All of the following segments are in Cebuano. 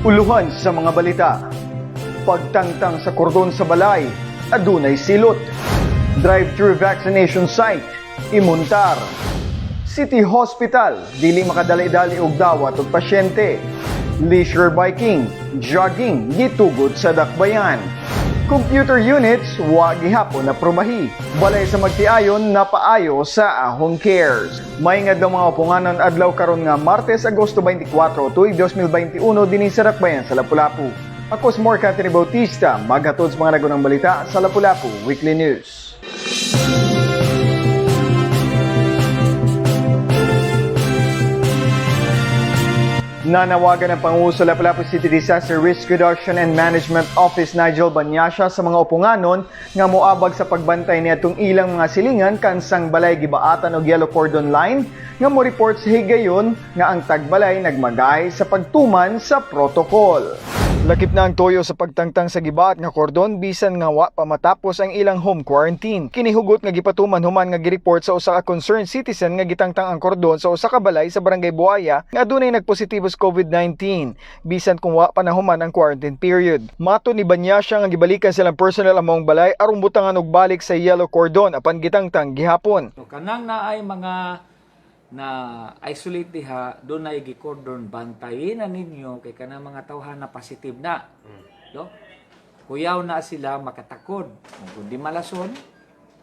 Uluhan sa mga balita. Pagtangtang sa kordon sa balay, adunay silot. Drive-thru vaccination site, imuntar. City Hospital, dili makadali-dali og dawat og pasyente. Leisure biking, jogging, gitugot sa dakbayan. Computer units, wa gihapon na probahi. Balay sa magtiayon, napaayo sa Ahong Cares. May nga daw mga upunganon adlaw karon nga Martes, Agosto 24, tuig 2021 dinhi sa Dakbayan sa Lapu-Lapu. Ako si Mark Anthony Bautista, maghatod sa mga nagunang balita sa Lapu-Lapu Weekly News. Nanawagan ng Pangulo sa Lapu-Lapu City Disaster Risk Reduction and Management Office Nigel Banyasya sa mga upunganon nga moabag sa pagbantay niadtong ilang mga silingan kansang balay gibaatan og yellow cordon line nga mo report sa higayon nga ang tagbalay nagmagay sa pagtuman sa protocol. Lakip na ang toyo sa pagtangtang sa gibaat nga kordon bisan nga wa pa matapos ang ilang home quarantine. Kinihugot nga gipatuman human nga gireport sa usa ka concerned citizen nga gitangtang ang kordon sa usa ka balay sa Barangay Buaya nga adunay nagpositibo sa COVID-19 bisan kung wa pa nahuman ang quarantine period. Mato ni Banyasya nga gibalikan silang personnel among balay aron butangan og balik sa yellow cordon apan gitangtang gihapon. So kanang naay mga na isolate diha, dunay gi-cordon, bantayin na ninyo kay kanang mga tawhan na positive na. No? Kuyaw na sila makatakod. Kung di malason,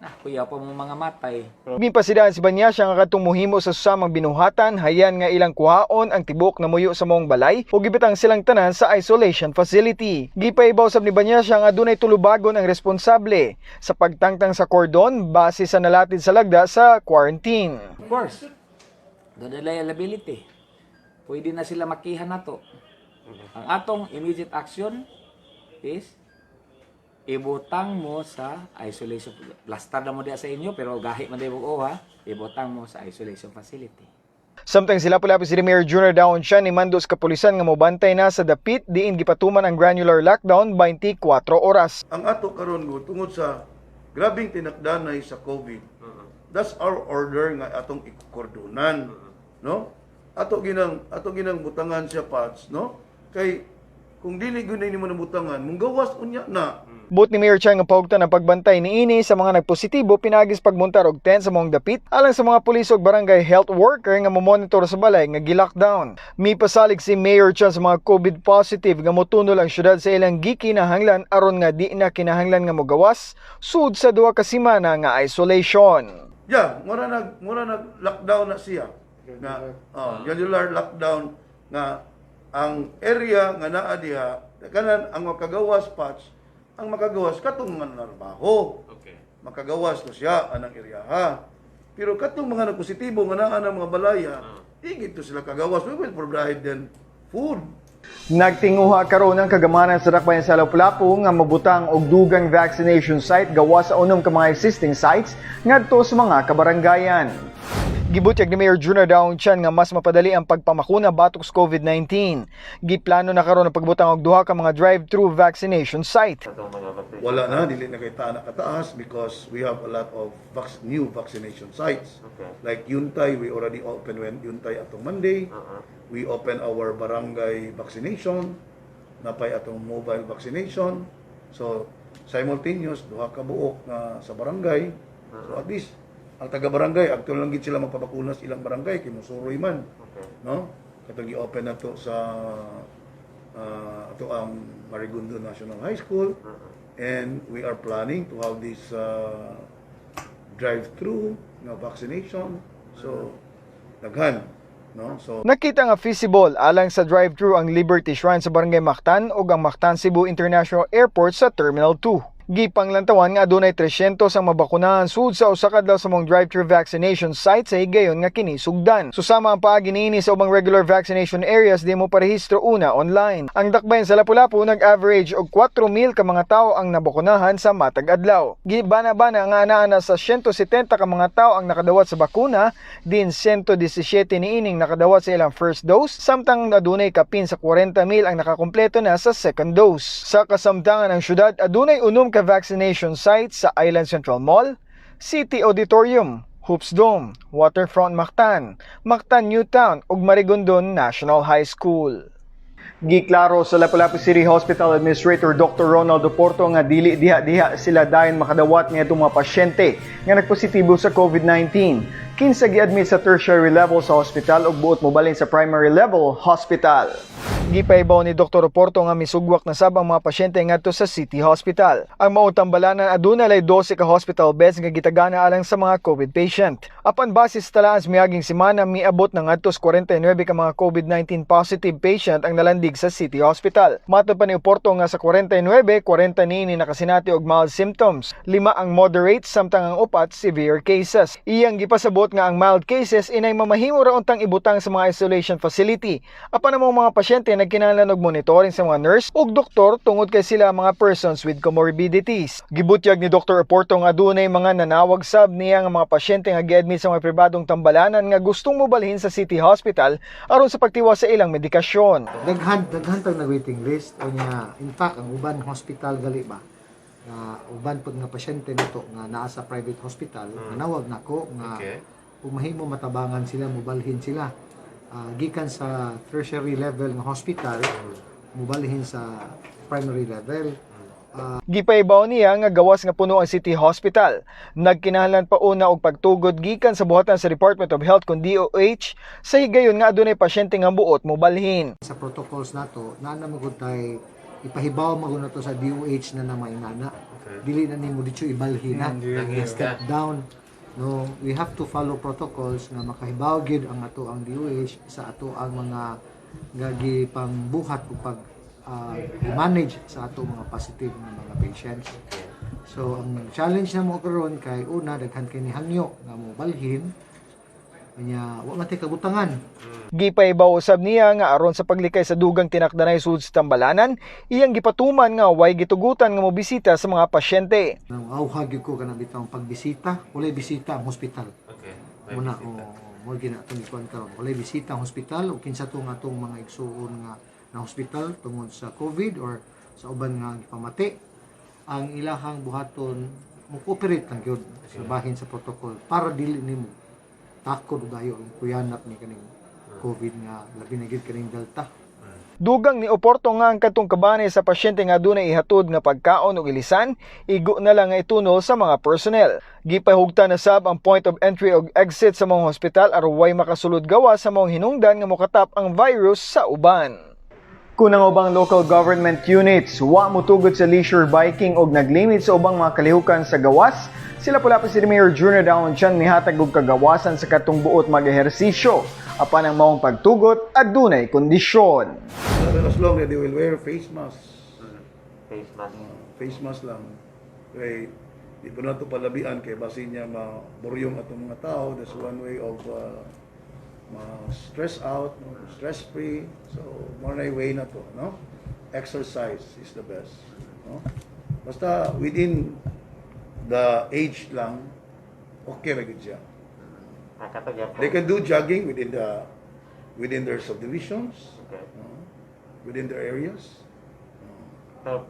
na kuyaw pa mo mga matay. Mipasidaan si Banyasya nga kadtong muhimo sa susamang binuhatan hayan nga ilang kuhaon ang tibok na muyo sa maong balay ug gibitang silang tanan sa isolation facility. Gipaibaw sab ni Banyasya nga adunay tulubagon ang responsable sa pagtangtang sa kordon base sa nalatid sa lagda sa quarantine. Of course, doon liability. Pwede na sila makiha na to. Ang atong immediate action is ibutang mo sa isolation. Plaster na mo diya sa inyo pero gahi man diya mo ha. Ibutang mo sa isolation facility. Samtang sila Lapu-Lapu City Mayor Junior Daon siya ni mando sa kapulisan nga mobantay na sa dapit diin gipatuman ang granular lockdown 24 oras. Ang ato karon go tungod sa grabing tinakdanay sa COVID. That's our order nga atong ikokordonan, no? Ato ginang butangan siya pads, no? Kay kung dili gyud nimo nabutangan, munggawas unya na. But ni Mayor Chan nga paugtan ang pagbantay niini sa mga nagpositibo pinaagis pagmuntar og tent sa maong dapit alang sa mga pulis ug barangay health worker nga momonitor sa balay nga gi-lockdown. Mipasalig si Mayor Chan sa mga COVID positive nga motunol ang syudad sa ilang gikinahanglan aron nga di na kinahanglan nga mogawas sud sa 2 ka semana nga isolation. Yeah, mura nag lockdown na siya. Nga oh, granular lockdown nga ang area nga naa diha kanan ang makagawas patch, ang makagawas katong mga narbaho. Okay. Makagawas to siya anang area ha. Pero katong mga nagpositibo nga naa ng mga balaya, di gid to sila kagawas. We will provide them food. Nagtinguha karon ang kagamanan sa Dakbayan sa Lapu-Lapu nga mabutang og dugang vaccination site gawas sa unom ka mga existing sites ngadto sa mga kabaranggayan. Gibutyag ni Mayor Junior Daong Chan nga mas mapadali ang pagpamakuna batok sa COVID-19. Giplano na karon ang pagbutang og duha ka mga drive-thru vaccination site. Wala na, dili na kay na kataas because we have a lot of new vaccination sites. Okay. Like Yuntay, we already open when Yuntay atong Monday. We open our barangay vaccination, napay atong mobile vaccination. So simultaneous duha ka buok nga sa barangay. So at least ang taga barangay adto lang gid sila magpabakuna sa ilang barangay kay musuroy man. No? Katong gi-open na to sa ato ang Marigundo National High School and we are planning to have this drive-through nga vaccination. So daghan, no? So Nakita nga feasible alang sa drive-thru ang Liberty Shrine sa Barangay Mactan ug ang Mactan Cebu International Airport sa Terminal 2. Gipanglantawan nga adunay 300 ang mabakunahan sud sa usa ka adlaw sa mga drive-thru vaccination site sa higayon nga kini sugdan. Susama ang paagi niini sa ubang regular vaccination areas di mo parehistro una online. Ang dakbayan sa Lapu-Lapu nag-average og 4,000 ka mga tawo ang nabakunahan sa matag adlaw. Gibana-bana nga ana-ana sa 170 ka mga tawo ang nakadawat sa bakuna, din 117 niining nakadawat sa ilang first dose, samtang adunay kapin sa 40,000 ang nakakumpleto na sa second dose. Sa kasamtangan ng syudad, adunay 6 ka vaccination sites sa Island Central Mall, City Auditorium, Hoops Dome, Waterfront Mactan, Mactan Newtown ug Marigondon National High School. Giklaro sa Lapu-Lapu City Hospital Administrator Dr. Ronald Oporto nga dili diha-diha sila dayon makadawat niadtong mga pasyente nga nagpositibo sa COVID-19. Kinsa giadmit sa tertiary level sa hospital ug buot mobalhin sa primary level hospital. Gipahibaw ni Dr. Oporto nga misugwak na sab ang mga pasyente ngadto sa City Hospital. Ang maong tambalanan, aduna lay 12 ka hospital beds nga gitagana alang sa mga COVID patient. Apan base sa talaan sa miaging semana, miabot na ngadto sa 49 ka mga COVID-19 positive patient ang nalandig sa City Hospital. Matod pa ni Oporto nga sa 49, 40 niini nakasinati og mild symptoms, 5 ang moderate samtang ang 4 severe cases. Iyang gipasabot nga ang mild cases inay mamahimo ra untang ibutang sa mga isolation facility. Apan ang mga pasyente nagkinahanglan og monitoring sa mga nurse ug doktor tungod kay sila mga persons with comorbidities. Gibutyag ni Dr. Oporto nga adunay mga nanawag sab niya nga mga pasyente nga giadmit sa mga pribadong tambalanan nga gustong mobalhin sa City Hospital aron sa pagtiwas sa ilang medikasyon. Daghan, daghan tag nag waiting list unya. In fact, ang uban hospital gali ba nga uban pud nga pasyente nito nga naa sa private hospital, nanawag nako nga kung mahimo matabangan sila mobalhin sila gikan sa tertiary level nga hospital mobalhin sa primary level. Gipahibaw niya nga gawas nga puno ang City Hospital, nagkinahanglan pa una og pagtugot gikan sa buhatan sa Department of Health kun DOH sa higayon nga adunay pasyente nga buot mobalhin. Sa protocols nato naa na magud tay ipahibaw magud nato sa DOH na na maingana. Dili na nimo dito ibalhin na. Step down. No, we have to follow protocols nga makahibaw gyud ang ato ang DOH sa ato ang mga nga pangbuhat ug pag i-manage sa ato mga positive nga mga patients. So ang challenge na mo karon kay una, daghan kay ni hangyo nga mo balhin unya wa man tay kabutangan. Gipahibaw usab niya nga aron sa paglikay sa dugang tinakdanay sud sa tambalanan, iyang gipatuman nga way gitugutan nga mobisita sa mga pasyente. Nang auhag gyud ko kanang bitawng pagbisita, walay bisita ang hospital. Muna o mo gina atong ikuan karon. Walay bisita ang hospital o kinsa tong atong mga igsuon nga na hospital tungod sa COVID or sa uban nga gipamati. Ang ilahang buhaton, mo cooperate lang gyud sa bahin sa protocol para dili nimo takod og ayo ang kuyanap ni kaning COVID nga labi na gyud kaning Delta. Dugang ni Oporto nga ang katong kabanay sa pasyente nga adunay ihatod nga pagkaon ug ilisan, igo na lang nga itunol sa mga personnel. Gipahugtan na sab ang point of entry ug exit sa mga hospital aron way makasulod gawas sa mga hinungdan nga mokatap ang virus sa uban. Kung ang ubang local government units wa motugot sa leisure biking og naglimit sa ubang mga kalihukan sa gawas, sila Lapu-Lapu City Mayor Junior Dallon Chan mihatag og kagawasan sa katong buot mag-ehersisyo. Apan ang maong pagtugot adunay kondisyon. As long as they will wear face mask. Face mask. Face mask lang. Kay di po na ito palabian kay basin niya maburyong atong mga tao. That's one way of ma-stress out, no? Stress free. So, more na way na to, no? Exercise is the best, no? Basta within the age lang, okay ra gyud siya. Ah, kato gyapon. They can do jogging within their subdivisions, no? Within their areas. So,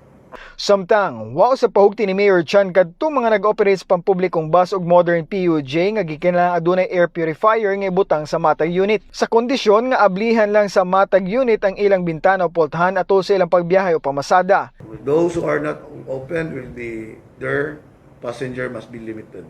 Samtang, wa sa pahugti ni Mayor Chan kadto mga nag-operate sa pampublikong bus ug modern PUJ nga gikinahanglan adunay air purifier nga ibutang sa matag unit. Sa kondisyon nga ablihan lang sa matag unit ang ilang bintana o pultahan atol sa ilang pagbiyahe o pamasada. Those who are not open will be their passenger must be limited.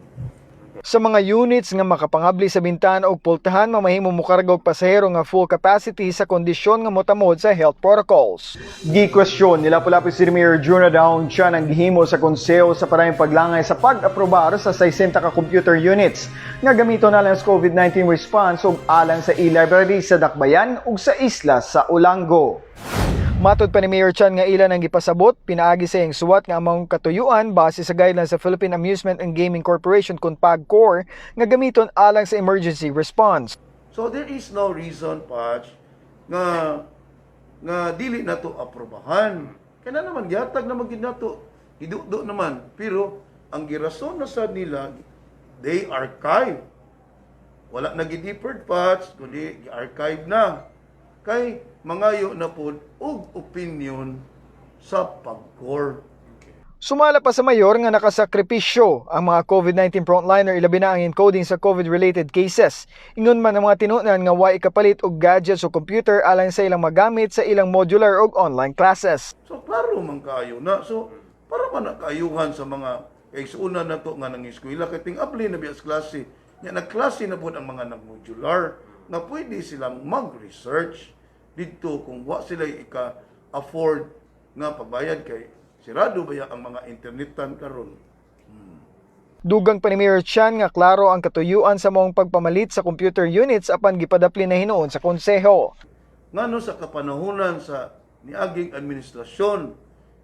Sa mga units nga makapangabli sa bintana og pultahan, mamahimo mokarga og pasahero nga full capacity sa kondisyon nga motamod sa health protocols. Gi-question nila Lapu-Lapu City Mayor Junard Ahong Chan ang gihimo sa konseho sa parayong paglangay sa pag-aprobar sa 60 ka computer units nga gamiton alang sa COVID-19 response ug alang sa e-library sa Dakbayan ug sa isla sa Olango. Matod pa ni Mayor Chan nga ilan ang gipasabot, pinaagi sa iyang suwat nga among katuyuan base sa guidelines sa Philippine Amusement and Gaming Corporation kun PAGCOR nga gamiton alang sa emergency response. So there is no reason, Patch, nga nga dili na to aprobahan. Kaya na naman gihatag naman gid nato. Gidudo naman, pero ang girason na sad nila, they archive. Wala na gideferred, Patch, kundi gi-archive na. Kay mangayo na pod og opinion sa PAGCOR. Sumala pa sa mayor nga nakasakripisyo ang mga COVID-19 frontliner, ilabi na ang encoding sa COVID-related cases. Ingon man ang mga tinunan nga wa ikapalit og gadgets o computer alang sa ilang magamit sa ilang modular og online classes. So klaro man kayo na. So para man na kaayuhan sa mga kaigsuonan nato nga nang eskwela kay ting-abli na biya sa klase. Nya nagklase na pud ang mga nagmodular nga pwede silang mag-research didto kung wa sila ika-afford nga pagbayad kay sirado ba ya ang mga internetan karon. Dugang pa ni Mayor Chan nga klaro ang katuyuan sa maong pagpamalit sa computer units apan gipadapli na hinuon sa konseho. Ngano sa kapanahunan sa niaging administrasyon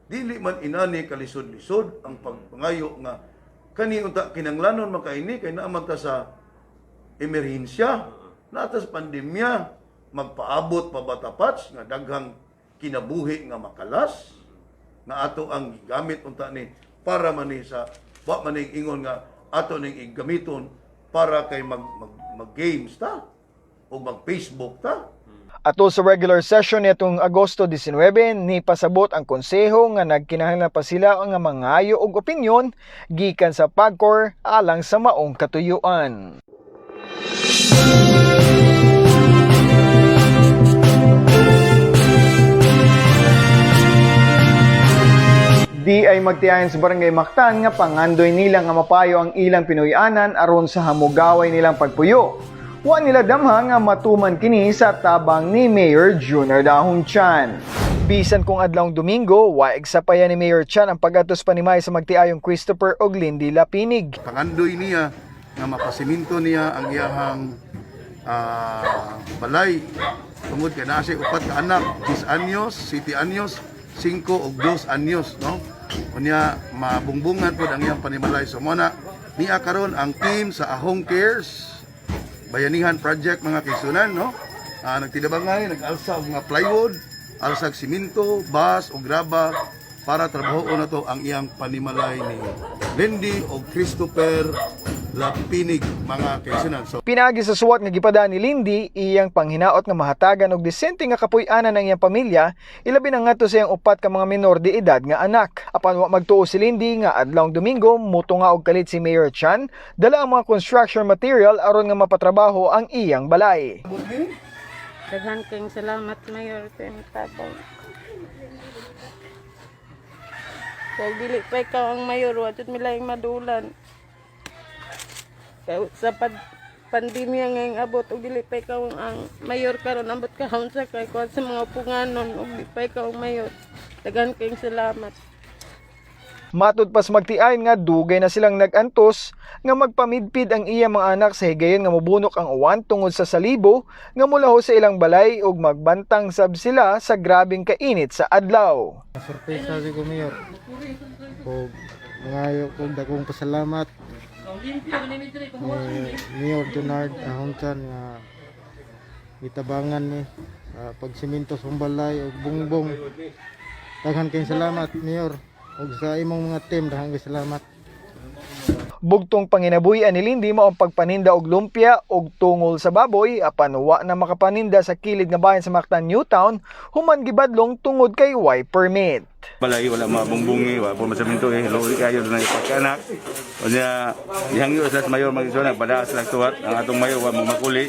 dili man inani kalisod-lisod ang pagpangayo nga kani unta kinanglanon man kaini kay naa man ta sa emerhensya, naa ta sa pandemya, magpaabot pa ba ta, Pats, nga daghang kinabuhi nga makalas nga ato ang gigamit unta ni para man ni sa wa man ning ingon nga ato ning igamiton para kay mag mag, mag games ta o mag Facebook ta. Ato sa regular session nitong Agosto 19, ni pasabot ang konseho nga nagkinahanglan pa sila nga mangayo og opinyon gikan sa PAGCOR alang sa maong katuyuan. Di ay magtiayon sa Barangay Mactan nga pangandoy nila nga mapayo ang ilang Pinoy-anan aron sa hamugaway nilang pagpuyo. Wa nila damha nga matuman kini sa tabang ni Mayor Junard Ahong Chan. Bisan kung adlawng Domingo, wa igsapayan ni Mayor Chan ang pag-atos panimay sa magtiayong Christopher og Lindy Lapinig. Pangandoy niya nga mapasiminto niya ang iyahang balay tungod kay naa siya upat ka anak, 10 anyos, 7 anyos, 5 ug 2 anyos, no? Unya mabungbungan pod ang iyang panimalay. So mo na niya karon ang team sa Ahong Cares Bayanihan Project, mga kaigsuonan, no? Nagtinabangay, nag-alsa og mga plywood, alsa og simento, bus o graba para trabahoon na to ang iyang panimalay ni Lindy o Christopher Lapinig, mga kaigsuonan. So Pinaagi sa suwat nga gipadaan ni Lindy, iyang panghinaot nga mahatagan og disente nga kapuy-anan ang iyang pamilya, ilabi na ngadto sa iyang upat ka mga minor de edad nga anak. Apan wa magtuo si Lindy nga adlawng Domingo mutunga og kalit si Mayor Chan, dala ang mga construction material aron nga mapatrabaho ang iyang balay. Daghan kayong salamat, Mayor, sa imong tabang. Kay dili pa ikaw ang mayor, wa jud mi laing madulan. Kay sa pandemya ngayong abot ug dili pa ikaw ang mayor karon, ambot kahon sa kay kuan sa mga punganon ug di pa ikaw ang mayor. Daghan kayong salamat. Matud pas magtiayon nga dugay na silang nag-antos nga magpamidpid ang iya mga anak sa higayon nga mobunok ang uwan tungod sa salibo nga mulaho sa ilang balay ug magbantang sab sila sa grabeng kainit sa adlaw. Sorpresa si ko, Mayor. O mangayo kong dakong pasalamat ni Mayor Junard Ahong Chan nga gitabangan ni sa pagsiminto sa balay ug bungbong. Daghan kayong salamat, Mayor. Ug sa imong mga team, daghan kayong salamat. Bugtong panginabuhian ni Lindy mao ang pagpaninda og lumpia og tungol sa baboy apan wa na makapaninda sa kilid nga bayan sa Mactan Newtown human gibadlong tungod kay way permit. Balay, wala mabungbungi, wala po masaminto eh. Luoy kayo na ipagkanak. Unya, gihangyo sila sa mayor mag-isuna, badaas lang tuwat. Ang atong mayor, wa mo makuli.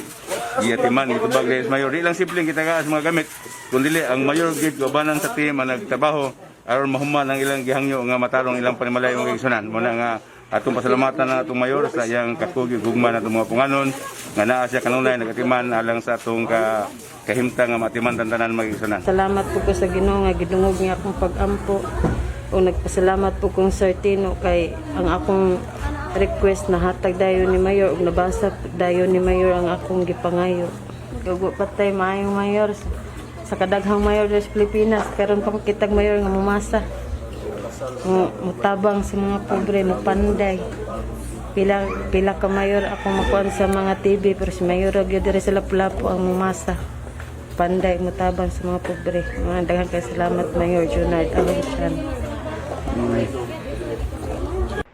Giyatiman, gitubag rin sa mayor. Di lang simpleng kita ka sa mga gamit. Kundi ang mayor gid kaubanan sa team ang nagtrabaho aron mahuman ang ilang gihangyo nga matarong ilang panimalay mga igsunan. Muna nga atong pasalamatan ang atong mayor sa iyang kakugi gugma na atong mga punganon nga naa siya kanunay nagatiman alang sa atong ka kahimtang nga matiman tantanan mga igsunan. Salamat po ko sa Ginoo nga gidungog niya akong pag-ampo. O nagpasalamat po kong Sir Tino kay ang akong request na hatag dayon ni Mayor ug nabasa dayon ni Mayor ang akong gipangayo. Gago patay maayong mayor sa kadaghang mayor sa Pilipinas karon pa kitag mayor nga mumasa. Mutabang sa mga pobre, mupanday. Pila pila ka mayor ako makuan sa mga TV pero si mayor ra gyud diri sa Lapu-Lapu ang mumasa. Panday mutabang sa mga pobre. Mga daghan kay salamat, Mayor Junard Aluncian.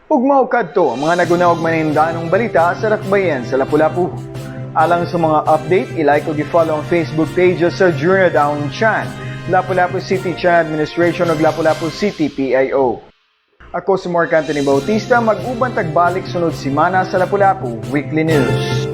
Ug mao kadto ang mga naguna og manindanong balita sa Dakbayan sa Lapu-Lapu. Alang sa mga update, i-like ug i-follow ang Facebook pages sa Junior Down Chan, Lapu-Lapu City Chan Administration ug Lapu-Lapu City PIO. Ako si Mark Anthony Bautista, mag-uban tagbalik sunod simana sa Lapu-Lapu Weekly News.